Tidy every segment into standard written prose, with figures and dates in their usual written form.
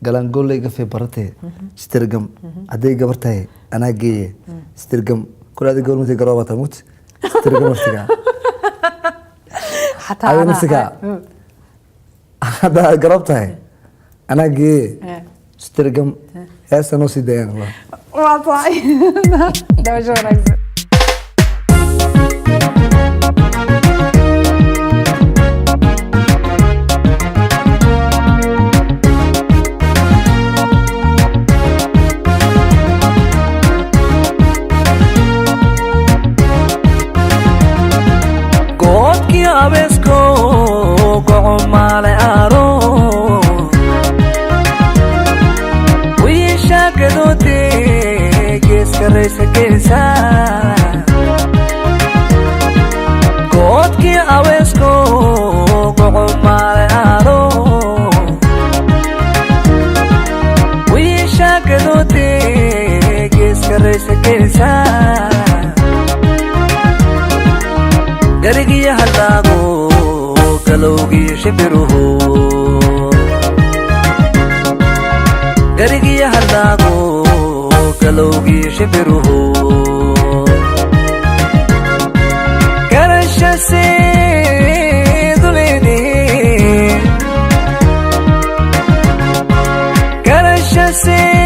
Galangooley gafay baratee, sitirgam, hadday gabar tahay anaa geeye, sitirgam. Kule adi gabar matay, garooba tahay mugti, sitirgam naftiga. Xataa adiga naftiga haddaa garoob tahay anaa geeye, sitirgam. Heesta noo sii daayaan. Waa tahay, dabasho wanaagsan. Goodkii abeesko gocomaale aaro wiisha gadoode geeska raysa geysa. Goodkii abeesko gocomaale aaro wiisha gadoode geeska raysa geysa. Garigiyo haldaago galowgiyo shimbiruhu, garigiyo haldaago galowgiyo shimbiruhu, garashaseedu leedihi,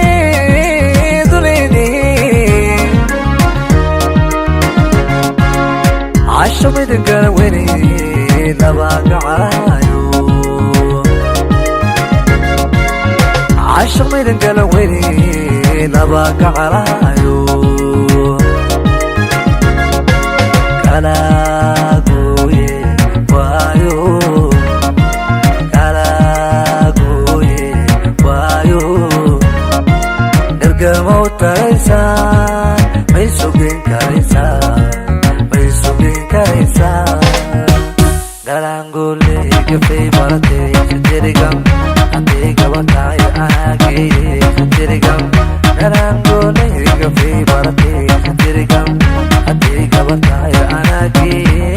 garashaseedu leedihi. Casho midangala weli laba gacalaayo, casho midangala weli laba gacalaayo, kala gooye waayo, kala gooye waayo. Ergamow taraysaa, may sugin karaysaa, may sugin karaysaa? Galangoole gafay baratay, sitirigam, haddii gabadhaay anaa geeye, sitirigam. Galangoole gafay baratay, sitirigam, haddii gabadhaay anaa geeye.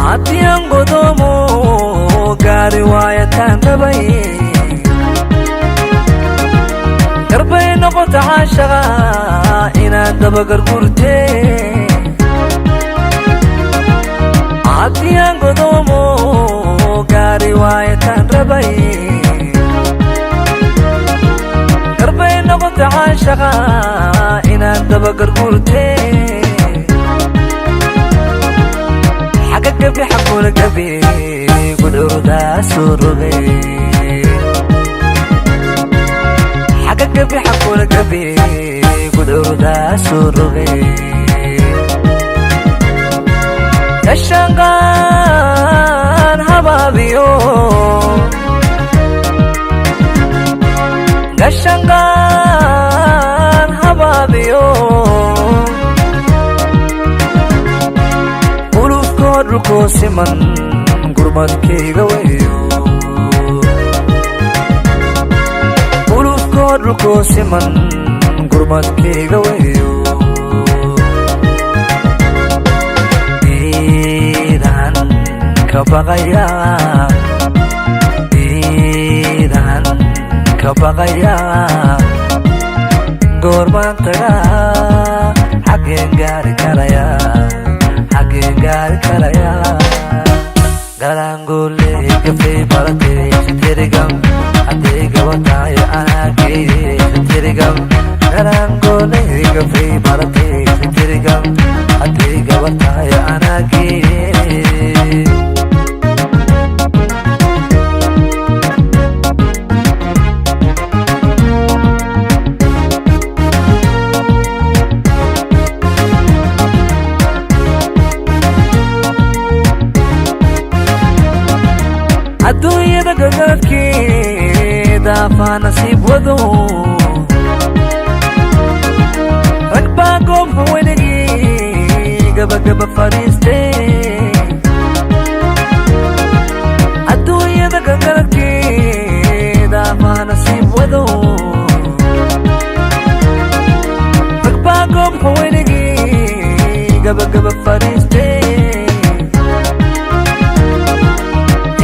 Haddii godoomo gaari waayataan rabay, garbay noqota caashaqa inaan dabagargurte. Haddii aan godoomo gaari waayataan rabay, garbay noqota caashaqa inaan dabagargurte. Xagga gabi, xagula gabi, gudcurdaa soo rogay. Xagga gabi, xagula gabi, gudcurdaa soo rogay. Gashanqaan habaabiyo, gashanqaan habaabiyo, ulufkoo dhulkoo siman gurmadkayga weyo, ulufkoo dhulkoo siman gurmadkayga weyo. Iidan ka baqaya, iidan ka baqaya, goormaan tagaa, xaggeen gaari karaya, xaggeen gaari karaya? Galangoole gafay baratay, sitirigam, haddii gabadhaay anaa geeye, sitirigam. Galangoole gafay baratay, sitirigam, haddii gabadhaay anaa geeye. Adduunyada gagaradkeeda afaa nasiib wado, rag baa goobka weligii gabagaba fadhiistay. Adduunyada gagaradkeeda. Gabagaba fadhiistay.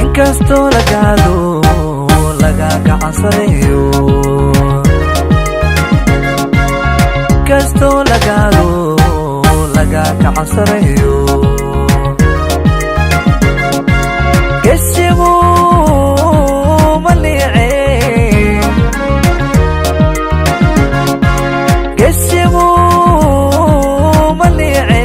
Inkastoo lagaado laga gacansadeeyo, inkastoo lagaado laga gacansadeeyo, gesigu ma liice, gesigu ma liice.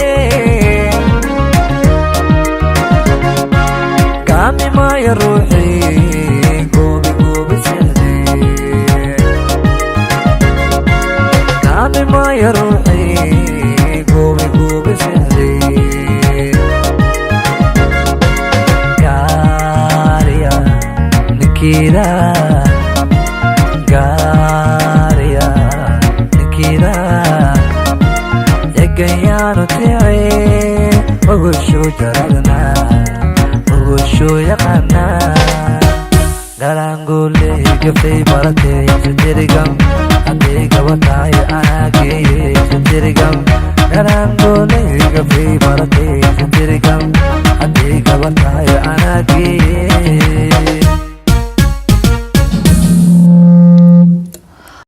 Gaami maayo ruuxii goobi goobi seexday, gaami maayo ruuxii goobi goobi seexday. Gaariya ninkiida, gaariya ninkiida, egayaanu tici ogoshu jaradna ogoshu yaqaana. Galaangoole gaftay baratay sitirigam, haddii gabatahay anaa geeye sitirigam. Galaangoole gaftay baratay sitirigam.